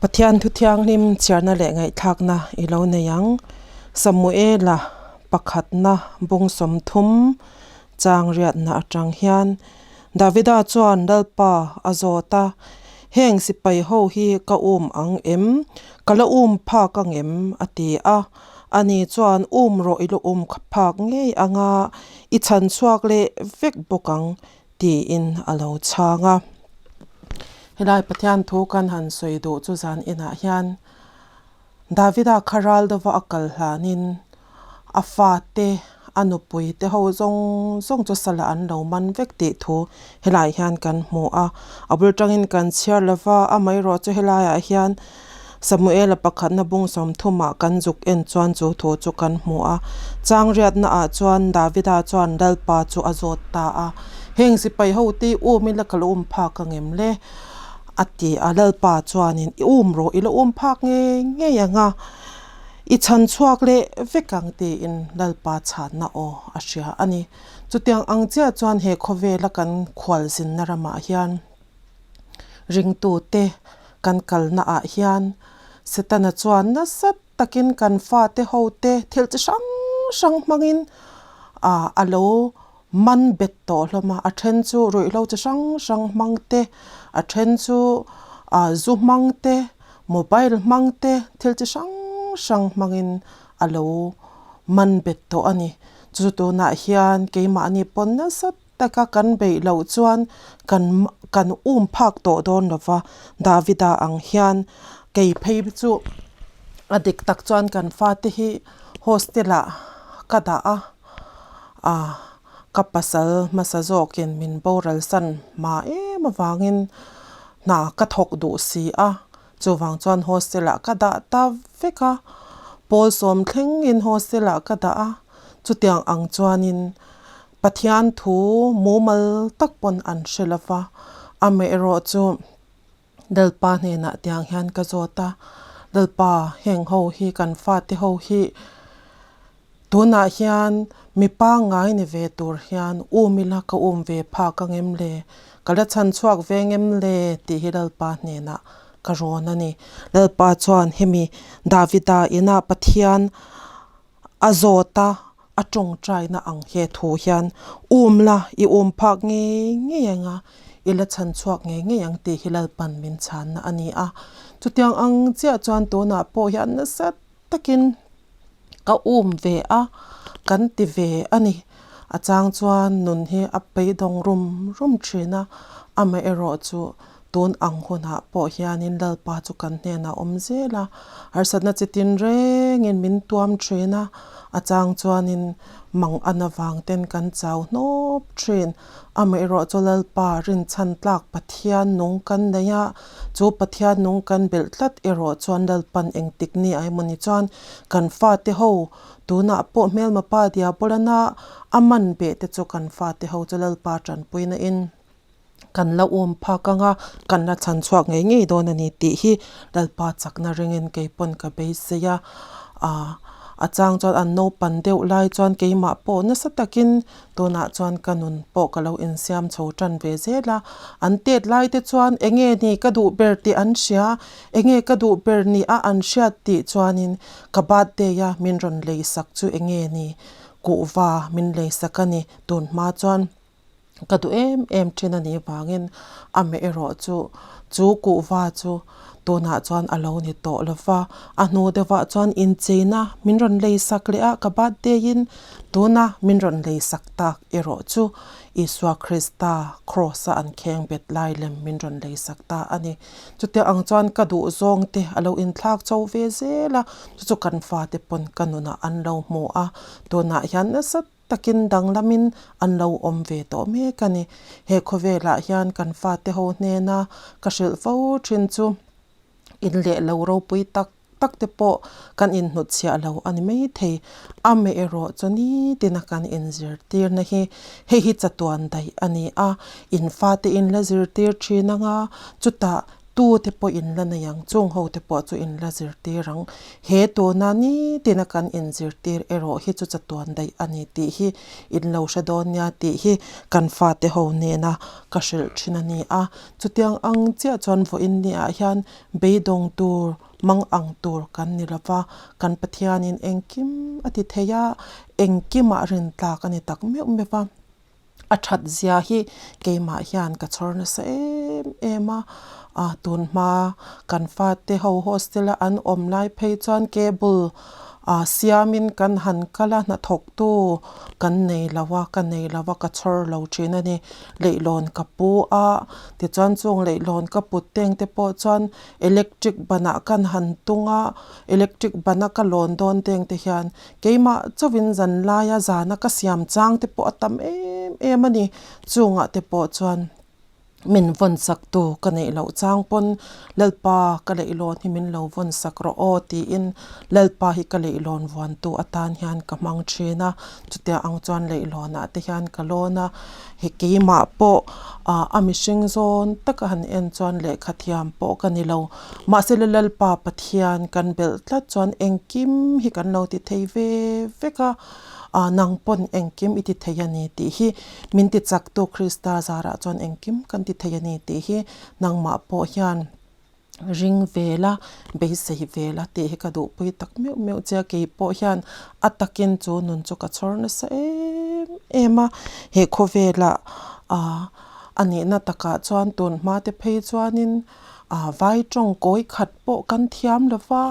Pathian thu thianghlim chhiarna leh ngaihthlakna i lo nei ang. Samuela pakhatna bung 30 chang riatna atang hian Davida chuan Lalpa a zawt a, Heng sipai ho hi ka um ang em? Ka la um phak ang em? a ti a. Ani chuan um rawh i la um phak ngei anga i chhan chhuak leh vek bawk ang tiin a lo chhang a. Helai Pathian thu kan han sawi duh chu zan inah hian Davida kha ral deuha a kal hlanin a fate a nupui te ho zawng zawng chu sala an lo man vek tih thu helaiah hian kan hmu a. A bul tangin kan chhiar lova amaherawh chu helaiah hian Samuela pakhatna bung 30ah kan zuk en chuan chu thu chu kan hmu a. Chang riatnaah chuan Davida chuan Lalpa chu a zawt ta a, Heng sipai ho te i um ila ka la um phak ang em le? a ti a. Lalpa chuanin, I um rawh, i la um phak ngei ngei ang a, i chhan chhuak leh vek ang tiin Lalpa chhanna aw a hria a ni. Chutiang ang chiah chuan he khawvela kan khualzinna ramah hian, Ringtute kan kalna ah hian Setana chuan nasa takin kan fate hote thil chi hrang hrang hmangin ah a lo man bet tawh hlawm a, a then chu ruihhlo chi hrang hrang hmang te, a then chu ah zu hmang te, mobile hmang te, thil chi hrang hrang hmangin a lo man bet tawh a ni. Chu chu tunah hian keimahni pawn nasa taka kan beih loh chuan kan kan um phak tawh dawn lo va, Davida ang hian kei phei chu a dik tak chuan kan fate hi hostel ah ka dah a, ah ka pasal hmasa zawkin min boral san hma em avangin hna ka thawk duh si a, chuvang chuan hostel ah ka dah ta vek a, pawl 10 thlengin hostel ah ka dah a, chutiang ang chuanin. Pathian thu mumal tak pawn an hre lo va, amaherawh chu Lalpa hnenah tiang hian ka zawt a, Lalpa heng ho hi kan fate ho hi tunah hian mi pangngai ni ve tur hian um ila ka um ve phak ang em le, ka la chhan chhuak ve ang em le tih hi Lalpa hnenah ka rawn a ni. Lalpa chuan hemi Davida inah Pathian A zawt a, a tawngtaina ang he thu hian um la, i um phak ngei ngei ang a, i la chhan chhuak ngei ngei ang tih hi Lalpan min chhanna a ni a. Chutiang ang chiah chuan tunah pawh hian nasa takin ka um ve a, kan ti ve a ni. A chang chuan nun hi a beidawng rum rum thin a, amaherawh chu Tun ang hunah pawh hianin Lalpa chu kan hnenah awm zel a, harsatna chi tin rengin min tuam thin a, a chang chuanin mang an avang ten kan chau hnawp thin. Amaherawh chu Lalpa rinchhan tlak Pathian nung kan nei a, chu Pathian nung kan belh tlat erawh chuan Lalpan engtik ni a emawni chuan kan fate ho tunah pawh hmelma pa diabolana a man beh te chu kan fate ho chu Lalpa tanpuina in Kan la um phak ang a, kan la chhan chhuak ngei ngei dawn a ni tih hi Lalpa chakna ringin kei pawn ka beisei a. Aaa a chang chuan an naupan deuh lai chuan keimah pawh nasa takin tunah chuan ka nun pawh ka lo insiam chho tan ve zel a. An tet lai te chuan enge ni ka duh ber tih an hria, enge ka duh ber ni a an hriat tih chuanin ka birthday a min rawn leisak chu enge ni kuhva min leisak a ni tun hma chuan. Ka duh em em thin a nih vangin amaherawh chu chu kuhva chu tunah chuan a lo ni tawh lo va, a hnu deuhah chuan incheina min rawn lei sak leh a, ka birthday in tuna min rawn lei sak tak erawh chu Isua Krista cross a an kheng bet lai lem min rawn lei sak ta a ni. Chutiang ang chuan ka duh zawng te a lo inthlak chho ve zel a, chu chu kan fate pawn ka nunah an lo hmu a, tunah hian nasa takin danglamin an lo awm ve tawh mek a ni. He khawvelah hian kan fate ho hnena ka hrilh fo thin chu in leh lo ropui tak tak te pawh kan inhnutchhiah lo a ni maithei. Amaherawh chu nitina kan inzirtirna hi hei hi chatuan daih a ni a, in fate in la zirtir thin anga chutah. Tu te pawh in la nei ang, chung ho te pawh chu in la zirtir ang. He tuna nitina kan inzirtir erawh hi chu chatuan daih a ni tih hi in lo hre dawn nia tih hi kan fate ho nena ka hrilh thin a ni a. Chutiang ang chiah chuan vawiin niah hian beidawng tur mang ang tur kan ni lova, kan Pathianin engkim a ti thei a, engkimah rintlak a ni tak meuh meuh va. A that zia hi keimah hian ka chhawr nasa em em a, a tun hma kan fate ho hostel a an awm lai phei chuan cable ah siamin kan han kal a hnathawk tu kan nei lo a ka nei lo a ka chhawr lo thin a ni leihlawn ka pu a tichuan chung leihlawn ka put teng te pawh chuan electric banah kan han tung a electric bana ka lawn dawn teng te hian Keimah chauhin zan laia zana ka siam chang te pawh a tam em em a ni. Chungah te pawh chuan min vawn sak tu ka neih loh chang pawn Lalpa ka leihlawn hi min lo vawn sak rawh aw tiin Lalpa hi ka leihlawn vuan tu atan hian ka hmang thin a. Chutia ang chuan leihlawnah te hian ka lawn a, he keimah pawh ah a mihring zawn taka han en chuan lehkha thiam pawh ka ni lo. Mahse la Lalpa Pathian kan belh tlat chuan engkim hi kan lo ti thei ve vek a, ah nang pawn engkim i ti thei a ni tih hi min ti chaktu Krista zarah chuan engkim kan ti thei a ni tih hi nangmah pawh hian ring ve la, beisei ve la tih hi ka duhpui tak meuh meuh che a, kei pawh hian a takin chu nun chu ka chhawr nasa em em a, he khawvelah ah a nihna takah chuan tun hma te phei chuanin. Ah vai tawng kawi khat pawh kan thiam lo va,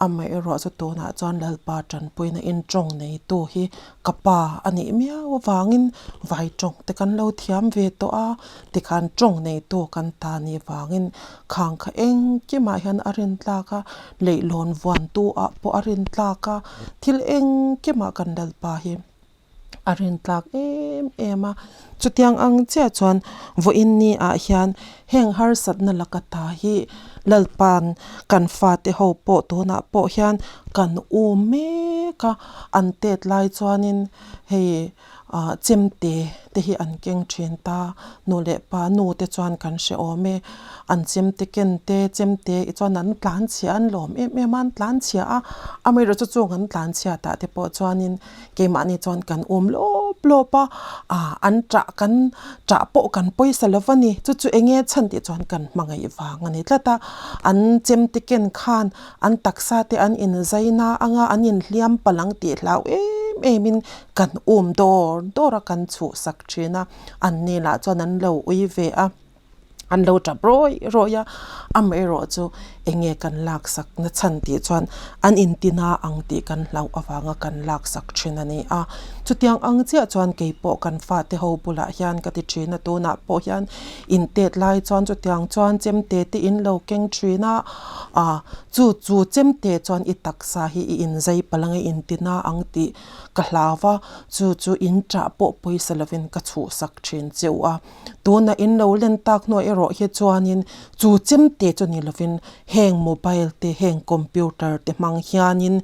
amaherawh chu tunah chuan Lalpa tanpuina in tawng neitu hi ka pa a nih miau avangin vai tawng te kan lo thiam ve tawh a, tikhan tawng neitu kan ta nih vangin khang kha engkimah hian a rin tlak a, leihlawn vuantu ah pawh a rin tlak a, thil engkimah kan Lalpa hi. a rin tlak em em a chutiang ang chiah chuan vawiin ni ah hian heng harsatna laka ta hi lalpa'n kan fate ho pawh tunah pawh hian kan um mek a an tet lai chuanin hei ah chemte te hi an keng thin ta nu leh pa nu te chuan kan hre awm e an chemte ken te chemte i chuan an tlan chhia an lawm em em a an tlan chhia a amaherawhchu chu chung an tlan chhiat ah te pawh chuanin. Keimahni chuan kan um lawp lawp a, ah an ṭah kan ṭah pawh kan pawisa lo va ni, chu chu eng nge chhan tih chuan kan hmangaih vang a ni tlat a, an chemte ken khan an taksa te an inzai na anga an inhliam palh ang tih hlau em em in kan um dawr dawr a kan chhuhsak thin a, an ni lah chuan an lo ui ve a. An lo tap rawih rawih a, amaherawh chu eng nge kan laksak na chhan tih chuan an intina ang tih kan hlauh avanga kan laksak thin a ni a. Chutiang ang chiah chuan kei pawh kan fate ho bulah hian ka ti thin a, tunah pawh hian intet lai chuan chutiang chuan chemte te in lo keng thin a, ah chu chu chemte chuan i taksa hi i inzai palh ang i intina ang tih ka hlau va, chu chu in ṭah pawh pawisa lovin ka chhuhsak thin cheu a. Tuna in lo len tak hnuah erawh hi chuanin chu chemte chu ni lovin heng mobile te heng computer te hmang hianin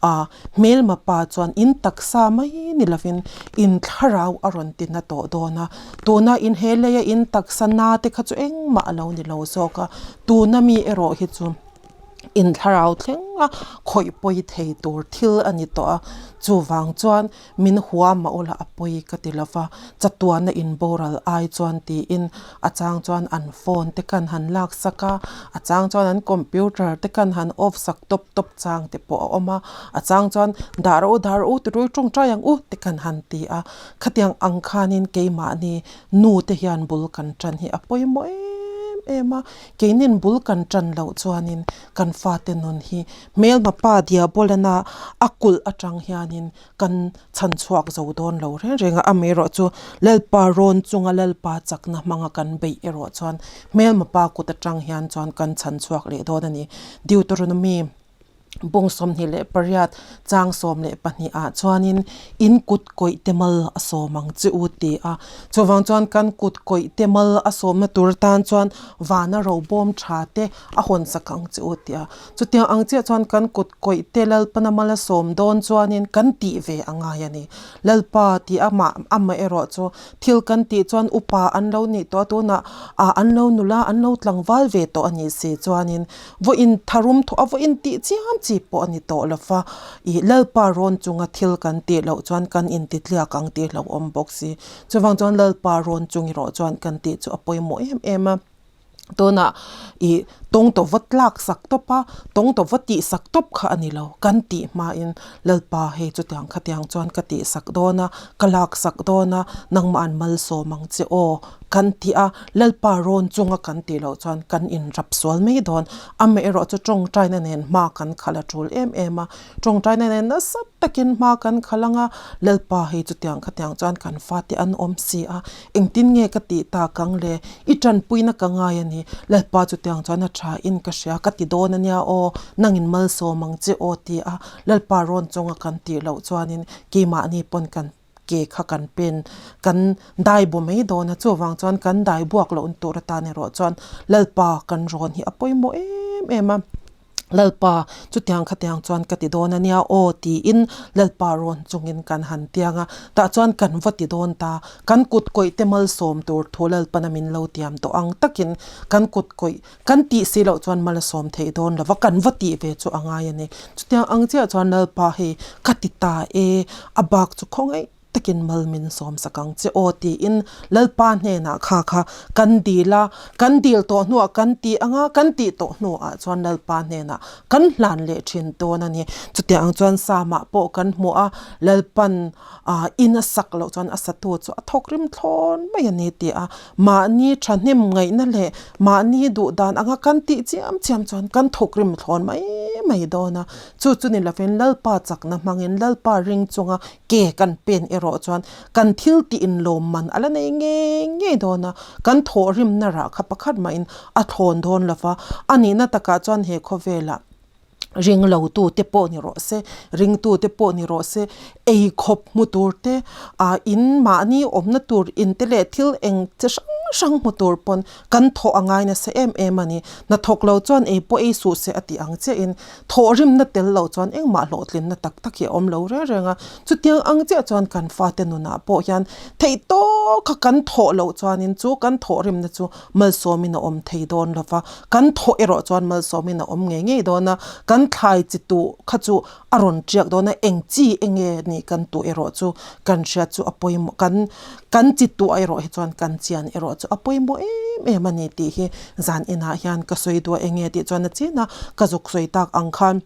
ah hmelma pa chuan in taksa mai ni lovin in thlarau a rawn ti na tawh dawn a tuna in he leia in taksa na te kha chu engmah a lo ni lo zawk a tuna mi erawh hi chu. In thlarau thleng a khawih pawi thei tur thil a ni tawh a, chuvang chuan min huam a ula a pawi ka ti lova, chatuana in boral ai chuan tiin a chang chuan an phone te khan han lak sak a, a chang chuan an computer te khan han off sak tawp tawp chang te pawh a awm a, a chang chuan dah rawh u dah rawh u ti rui tawngtai ang u te khan han ti a, khatiang ang khanin keimahni nu te hian bul kan tan hi a pawimawh em em a. Keinin bul kan ṭan loh chuanin kan fate nun hi hmelma pa Diabolana a kulh aṭang hianin kan chhan chhuak zo dawn lo reng reng a, amaherawh chu Lalpa rawn chunga Lalpa chakna hmanga kan beih erawh chuan hmelma pa kut aṭang hian chuan kan chhan chhuak leh dawn a ni. Deuteronomy. Bung 28 chang 12 ah chuanin in kut kawih te mal a sawm ang che u ti a. Chuvang chuan kan kut kawih te mal a sawmna tur atan chuan vana robawm tha te a hawn sak ang che u ti a. Chutiang ang chiah chuan kan kut kawih te Lalpana mal a sawm dawn chuanin kan tih ve a ngai a ni. Lalpa tih amah amaherawh chu thil kan tih chuan upa an lo nih tawh a tunah ah an lo nula an lo tlangval ve tawh a nih si chuanin vawiin tharum thawh a vawiin tih chiam chi pawh a ni tawh lo va ih Lalpa rawn chunga thil kan tih loh chuan kan intitliak ang tih hlauhawm bawk si. Chuvang chuan Lalpa rawn chung erawh chuan kan tih chu a pawimawh em em a. Tunah ih tawng tawh va tlak sak tawp a, tawng tawh va tih sak tawp kha a ni lo. Kan tih hmain Lalpa hei chutiang khatiang chuan ka tih sak dawn a, ka lak sak dawn a, nangmah an malsawm ang che aw kan ti a, Lalpa rawn chunga kan tih loh chuan kan inrap sual mai dawn. Amaherawh chu tawngtaina nen hma kan khalh a tul em em a, tawngtaina nen nasa takin hma kan khalh ang a, Lalpa hei chutiang khatiang chuan kan fate an awm si a, Engtin nge ka tih tak ang le? I tanpuina ka ngai a ni. Lalpa chutiang chuan a tha in ka hria, ka ti dawn a nia aw, nangin malsawm ang che aw ti a Lalpa rawn chunga kan tih loh chuanin keimahni pawn kan ke kha kan pen kan dai bu mai dawn a, chuvang chuan kan dai buak loh tur atan erawh chuan Lalpa kan rawn hi a pawimawh em em a. Lalpa, chutiang khatiang chuan ka ti dawn a nia aw tiin Lalpa rawn chungin kan han tiang a, tah chuan kan va ti dawn ta. Kan kut kawih te malsawm tur thu Lalpana min lo tiam tawh ang takin kan kut kawih kan tih si loh chuan mal a sawm theih dawn lo va, kan va tih ve chu a ngai a ni. Chutiang ang chiah chuan Lalpa hei ka ti ta e, a bak chu khawngaih takin mal min sawm sak ang che aw tiin Lalpa hnenah kha kha kan dil a, kan dil tawh hnuah kan ti ang a, kan tih tawh hnuah chuan Lalpa hnenah kan hlan leh thin dawn a ni. Chutiang chuan Samah pawh kan hmuh a, Lalpan ah in a sak loh chuan a satu chu a thawk rim thlawn mai a ni ti a, mahni thahnem ngaihna leh mahni duh dan anga kan tih chiam chiam chuan kan thawk rim thlawn mai mai dawn a, chu chu ni lovin Lalpa chakna hmangin Lalpa ring chunga Ke kan pen erawh chuan kan thil tih inlawm man a la nei ngei ngei dawn a, kan thawhrimna rah kha pakhat mahin a thlawn dawn lo va, a nihna takah chuan he khawvelah ringlo tute pawh ni rawh se, ringtu te pawh ni rawh se, ei khawp hmu tur te, ah in mahni awmna tur in te leh thil eng chi hrang hrang hmu tur pawn kan thawh a ngai nasa em em a ni. Hnathawk lo chuan ei pawh ei suh se a tih ang chiahin Thawhrimna tel loh chuan engmah hlawhtlinna tak tak hi a awm lo reng reng a, chutiang ang chiah chuan kan fate nunah pawh hian theih tawka kan thawh loh chuanin chu kan thawhrimna chu malsawmin a awm thei dawn lo va, kan thawh erawh chuan malsawmin a awm ngei ngei dawn a, kan thlai chi tuh kha chu a rawn tiak dawn a, eng chi enge nih kan tuh erawh chu kan hriat chu a pawimawh kan kan chi tuah erawh hi chuan kan chian erawh chu a pawimawh em em a ni tih hi zan inah hian ka sawi duah enge tih chuan a chin a, ka zuk sawi tak ang khan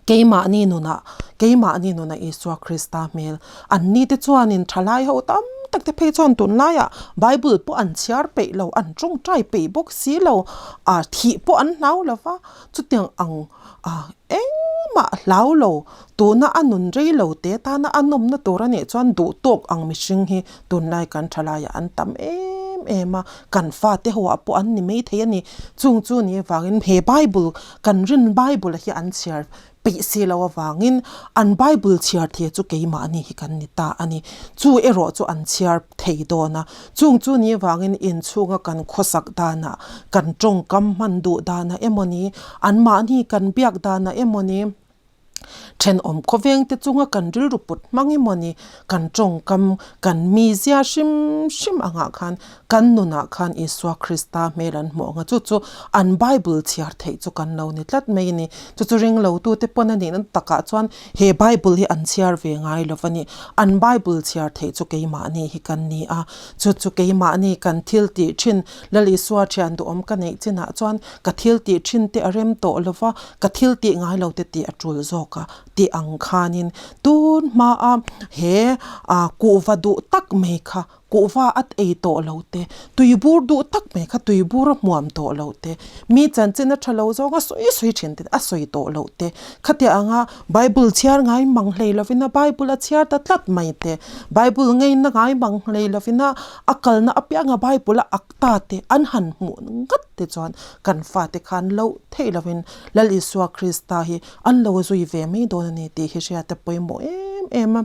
keimahni nunah keimahni nunah Isua Krista hmel an ni te chuanin thalai ho tam tak te phei chuan tunlaiah Bible pawh an chhiar peih lo an tawngtai peih bawk si lo ah thih pawh an hlau lo va chutiang ang ah engmah hlau lo tuna a nun rei lo te tana a nawmna tur a nih chuan duh tawk ang mihring hi tunlai kan thalaiah an tam em em a kan fate ho ah pawh an ni mai thei a ni chung chu ni avangin he bible kan rin bible hi an chhiar peih si lo avangin an bible chhiar thei chu keimahni hi kan ni ta a ni chu erawh chu an chhiar thei dawn a chung chu ni avangin inchhunga kan khawsak danah kan tawngkam hman duh danah emawni anmahni kan biak danah emawni. Thenawm khawveng te chunga kan rilru put hmang emaw ni, kan tawngkam, kan mizia hrim hrim angah khan kan nunah khan Isua Krista hmel an hmuh ang a, chu chu an Bible chhiar theih chu kan lo ni tlat mai a ni. Chu chu ringlo tute pawn a nihna takah chuan he Bible hi an chhiar ve ngai lo va ni. An Bible chhiar theih chu keimahni hi kan ni a, chu chu keimahni kan thil tih thin Lal Isua thian duhawm ka neih chinah chuan ka thil tih thin te a rem tawh lo va, ka thil tih ngai lo te tih a tul zawk a tih ang khanin tun hmaa he kuhva duh tak mai kha Kuhva at ei tawh lo te, tuibur duh tak mai kha tuibur a hmuam tawh lo te, mi chanchin a tha lo zawng a sawi sawi thin te a sawi tawh lo te, khatiang anga Bible chhiar ngai mang hlei lovin a Bible a chhiar ta tlat mai te, Bible ngeina ngai mang hlei lovin a a kalna apianga Bible a ak ta te an han hmuh ngat te chuan kan fate khan loh theih lovin Lal Isua Krista hi an lo zui ve mai dawn a ni tih hi hriat a pawimawh em em a.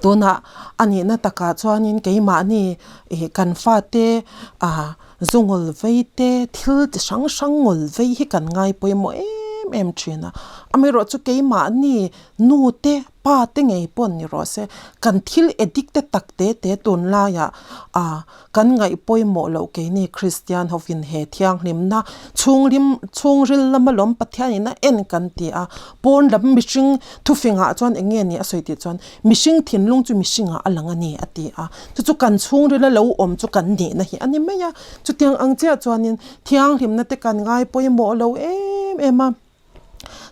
Tunah a nihna takah chuanin keimahni ih kan fate ah zu ngawl vei te thil chi hrang hrang ngawl vei hi kan ngai pawimawh em em thin a, amaherawh chu keimahni nu te pa te ngei pawh ni rawh se kan thil addict te tak te te tunlaiah ah Kan ngaih pawimawh loh keini Kristian hovin he thianghlimna chhunglim chhungril lama lawm Pathianin a en kan ti a, pawn lam mihring thufingah chuan eng nge ni a sawi tih chuan mihring thinlung chu mihringah a lang a ni a ti a, chu chu kan chhungrila lo awm chu kan nihna hi a ni mai a, chutiang ang chiah chuanin thianghlimna te kan ngai pawimawh lo em em a.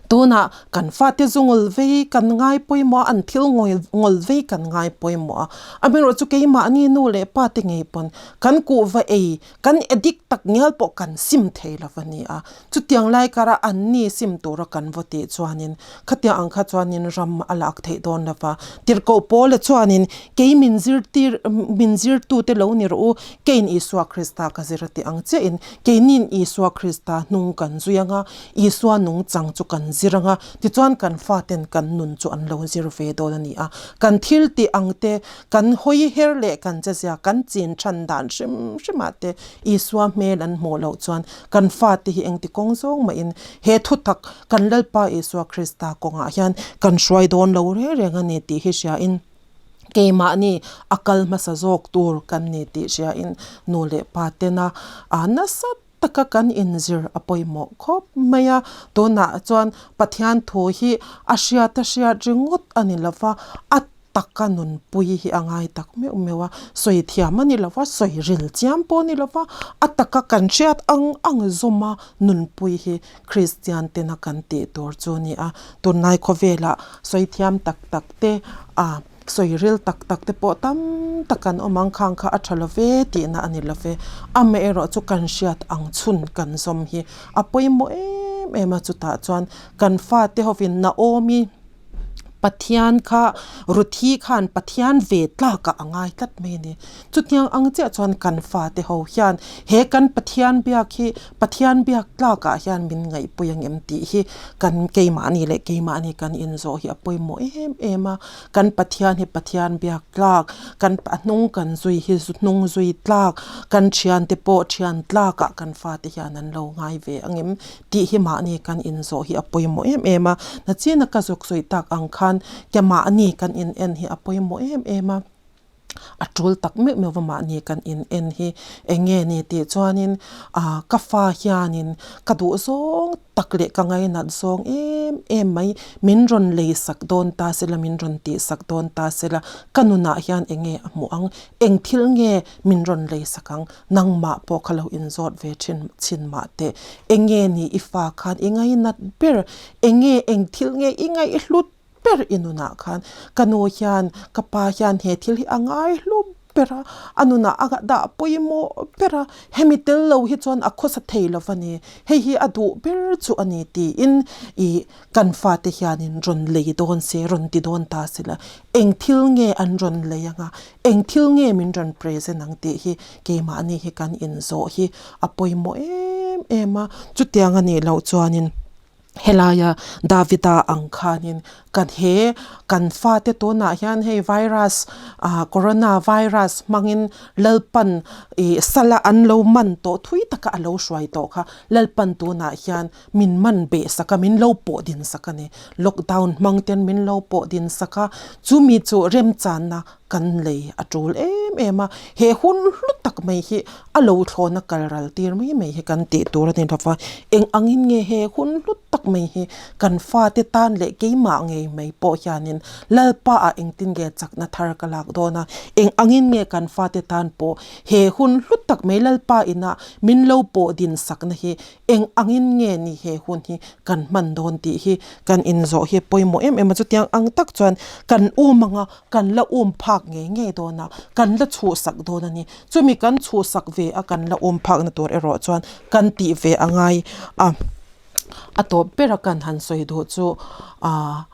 Tunah kan fate zu ngawl vei kan ngai pawimawh a, an thil ngawl vei kan ngai pawimawh a. Amaherawh chu keimahni nu leh pa te ngei pawn kan kuhva ei, kan addict tak ngial pawh kan sim thei lo a ni a. Chutiang lai kara anni sim tura kan va tih chuanin khatiang ang kha chuanin ram a lak theih dawn lo va. Tirhkoh Paula chuanin kei min zirtir min zirtute lo ni rawh u, keiin Isua Krista ka zir a tih ang chiahin keiniin Isua Krista hnung kan zui ang a, Isua nungchang chu kan zir ang a, tichuan kan faten kan nun chu an lo zir ve dawn a ni a. Kan thil tih ang te, kan hawi her leh kan chezia, kan chin than dan hrim hrimah te Isua hmel an hmuh loh chuan kan fate hi engti kawng zawng mahin he thutak kan Lalpa Isua Krista kawngah hian kan hruai dawn lo reng reng a ni tih hi hriain keimahni a kal hmasa zawk tur kan ni tih hriain nu leh pa tena nasa taka kan inzir a pawimawh khawp mai a, tunah chuan Pathian thu hi a hriat a hriat ringawt a ni lo va, a taka nunpui hi a ngai tak meuh meuh a, sawi thiam a ni lo va, sawi ril chiam pawh a ni lo va, a taka kan hriat ang ang zawma nunpui hi Kristian tena kan tih tur chu a ni a, tunlai khawvelah sawi thiam tak tak te ah. Sawi ril tak tak te pawh tam tak an awm ang, khang kha a tha lo ve tihna a ni lo ve. Amaherawh chu kan hriat ang chhun kan zawm hi a pawimawh em em a, chutah chuan kan fate hovin Naomi Pathian kha Ruthi khan Pathian ve tlakah a ngai tlat mai a ni. Chutiang ang chiah chuan kan fate ho hian he kan Pathian biak hi Pathian biak tlakah hian min ngaihpui ang em tih hi kan keimahni leh keimahni kan inzawh hi a pawimawh em em a, kan Pathian hi Pathian biak tlak, kan a hnung kan zui hi hnung zui tlak, kan thiante pawh thian tlakah kan fate hian an lo ngai ve ang em tih hi mahni kan inzawh hi a pawimawh em em a, nachina ka zawk sawi tak ang khan kemahni kan in en hi a pawimawh em em a. A tul tak meuh meuh va mahni kan in en hi eng nge ni tih chuanin ah ka fa hianin ka duh zawng tak leh ka ngainat zawng em em mai min rawn lei sak dawn ta sela min rawn tih sak dawn ta sela ka nunah hian eng nge a hmuh ang eng thil nge min rawn lei sak ang nangmah pawh kha lo inzawt ve thin chhin mah teh eng nge ni i fa khan i ngainat ber eng nge eng thil nge i ngaihhlut ber i nunah khan ka nu hian ka pa hian he thil hi a ngai hlu ber a, a nunah a dah pawimawh ber a, hemi tel lo hi chuan a khawsa thei lo va ni, hei hi a duh ber chu a ni tiin ih kan fate hianin rawn lei dawn se rawn ti dawn ta se la, eng thil nge an rawn lei anga, eng thil nge min rawn present ang tih hi keimahni hi kan inzawh hi a pawimawh em em a, chutiang a nih loh chuanin. Helaia Davida ang khanin kan he kan fate tunah hian hei virus ah corona virus hmangin Lalpan ih sala an lo man tawh thui taka a lo hruai tawh kha Lalpan tunah hian min man beh sak a min lo pawh din sak a ni lockdown hmang ten min lo pawh din sak a chumi chu remchanna kan lei a tul em em a, he hun hlu tak mai hi a lo thlawna kal ral tir mai mai hi kan tih tur a ni lo va, eng angin nge he hun hlu tak. mai hi kan fate tan leh keimah ngei mai pawh hianin Lalpa ah engtin nge chakna thar ka lak dawn a, eng angin nge kan fate tan pawh he hun hlu tak mai Lalpa ina min lo pawh din sakna hi eng angin nge ni he hun hi kan hman dawn tih hi kan inzawh hi pawimawh em em a, chutiang ang tak chuan kan um anga kan la um phak ngei ngei dawn a, kan la chhuhsak dawn a ni. Chumi kan chhuhsak ve a kan la um phakna tur erawh chuan kan tih ve a ngai a, a tawp bera kan han sawi duh chu aah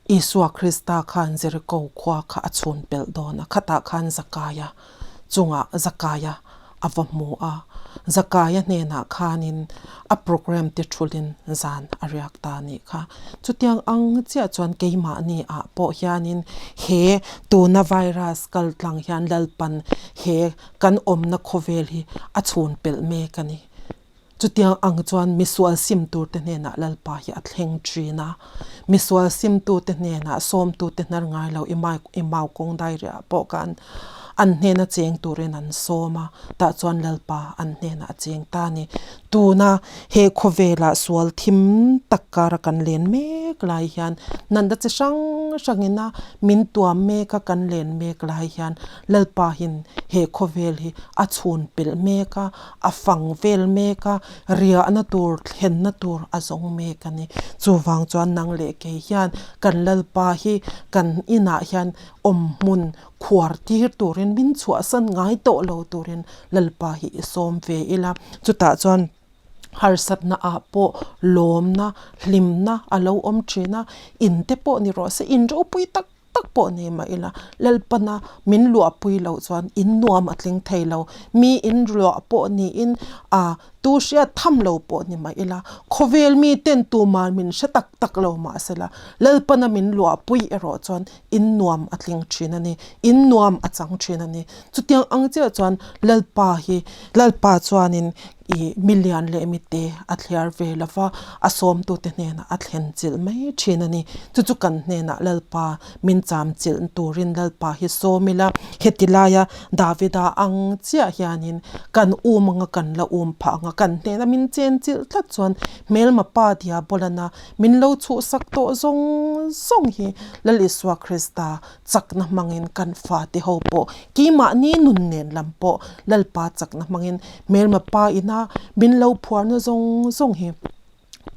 Isua Krista khan Jeriko khua kha a chhun pelh dawn a, khatah khan Zakaia chungah Zakaia a va hmu a, Zakaia hnenah khanin a program te thulin zan a riak ta a nih kha. Chutiang ang chiah chuan keimahni ah pawh hianin he tuna virus kal tlang hian Lalpan he kan awmna khawvel hi a chhun pelh mek a ni. Chutiang ang chuan misual sim turte hnenah Lalpa hi a thleng thin a, misual simtute hnenah sawmtute hnar ngai lo i mau kawng dairiah pawh khan an hnena cheng turin an sawm a, tah chuan Lalpa an hnenah a cheng ta a ni. Tuna he khawvelah sual thim tak kara kan len mek lai hian natna chi hrang hrangina min tuam mek a kan len mek lai hian Lalpa hin he khawvel hi a chhun pelh mek a, a fang vel mek a, riahna tur, thlenna tur a zawng mek a ni. Chuvang chuan nang leh kei hian kan Lalpa hi kan inah hian awm hmun khuar tir turin min chhuahsan ngai tawh lo turin Lalpa hi i sawm ve ila. Chutah chuan harsatna ah pawh lawmna, hlimna a lo awm thin a, in te pawh ni rawh se, in ropui tak tak pawh nei mah ila, Lalpana min luahpui loh chuan in nuam a tling thei lo. Mi in luah pawh niin a tu hriat tham lo pawh ni mah ila, khawvel mi ten tuman min hre tak tak lo mah sela, Lalpana min luahpui erawh chuan in nuam a tling thin a ni, in nuam a chang thin a ni. Chutiang ang chiah chuan Lalpa hi, Lalpa chuanin I milian leh mite a thliar ve lo va, a sawmtute hnenah a thlen chilh mai thin a ni. Chu chu kan hnenah Lalpa min cham chilh turin Lalpa hi sawm ila, heti laia Davida ang chiah hianin kan um anga kan la um phah anga kan hnena min chen chilh tlat chuan hmelma pa diabolana min lo chhuhsak tawh zawng zawng hi Lal Isua Krista chakna hmangin kan fate ho pawh keimahni nun nen lam pawh Lalpa chakna hmangin hmelma pa ina min lo phuarna zawng zawng hi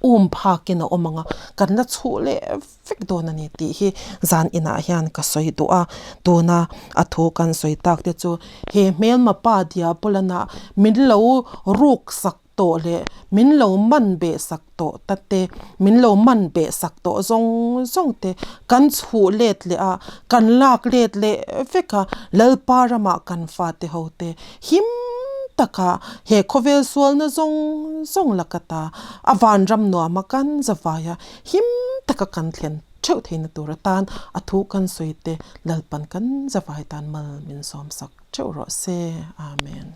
um phakin a awm ang a, kan la chhuh leh vek dawn a ni tih hi zan inah hian ka sawi duh a, tuna a thu kan sawi tak te chu he hmelma pa diabolana min lo ruk sak tawh leh min lo man beh sak tawh ta te, min lo man beh sak tawh zawng zawng te kan chhuh let leh a, kan lak let leh vek a, Lalpa ramah kan fate ho te him taka he khawvel sualna zawng zawng la ka ta, a vanram nuama kan zavai a, him taka kan thlen theuh theihna tur atan a thu kan sawi te Lalpan kan zavai tan mal min sawmsak theuh rawh se. Amen.